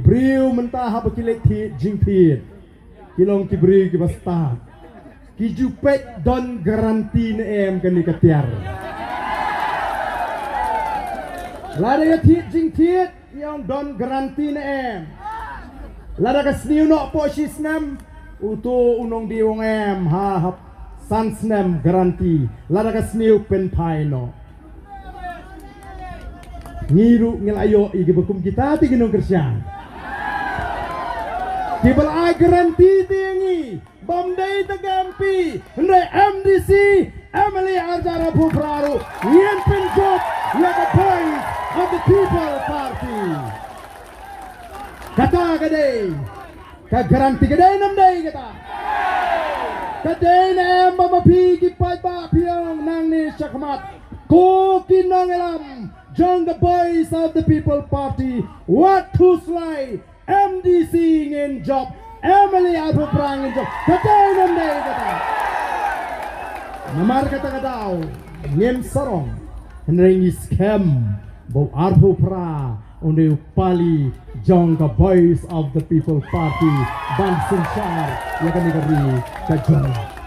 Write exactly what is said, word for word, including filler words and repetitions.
Briew mynta haba ki leit thied jingthied, ki long ki briew kiba stad. Ki ju peit don guarantee ne em kane ka tiar. Lada ïa thied jingthied, ïa ong don guarantee ne em. Lada ka sniew noh hapoh shi snem, uto u nongdie u ong em, ha, ha san snem guarantee. Lada ka sniew pynphai noh. Ngi ruh ngi la ïoh ïa kiba kum kita te ki nongkyrshan. Kiba la ai guarantee te ïa ngi, bym dei tang ka M P, hynrei M D C, M L A arhajar arphew phra ruh, ngin pynjop ïa ka Voice of the People Party. Kata ka dei ka guarantee, ka dei ne ym dei kata? Ka dei ne em ba ma phi ki paidbah phi ong nangne shakhmat, ko ki nongïalam jong ka Voice of the People Party, wat khuslai, M D C ngin jop, M L A arphew phra ngin jop. Ka dei ne ym dei kata? Namar kata ka daw ngim sarong, hynrei ngi skhem ba u arphew phra un dei u pali jong ka Voice of the People Party ban synshar ïa kane ka ri ka jong ngi.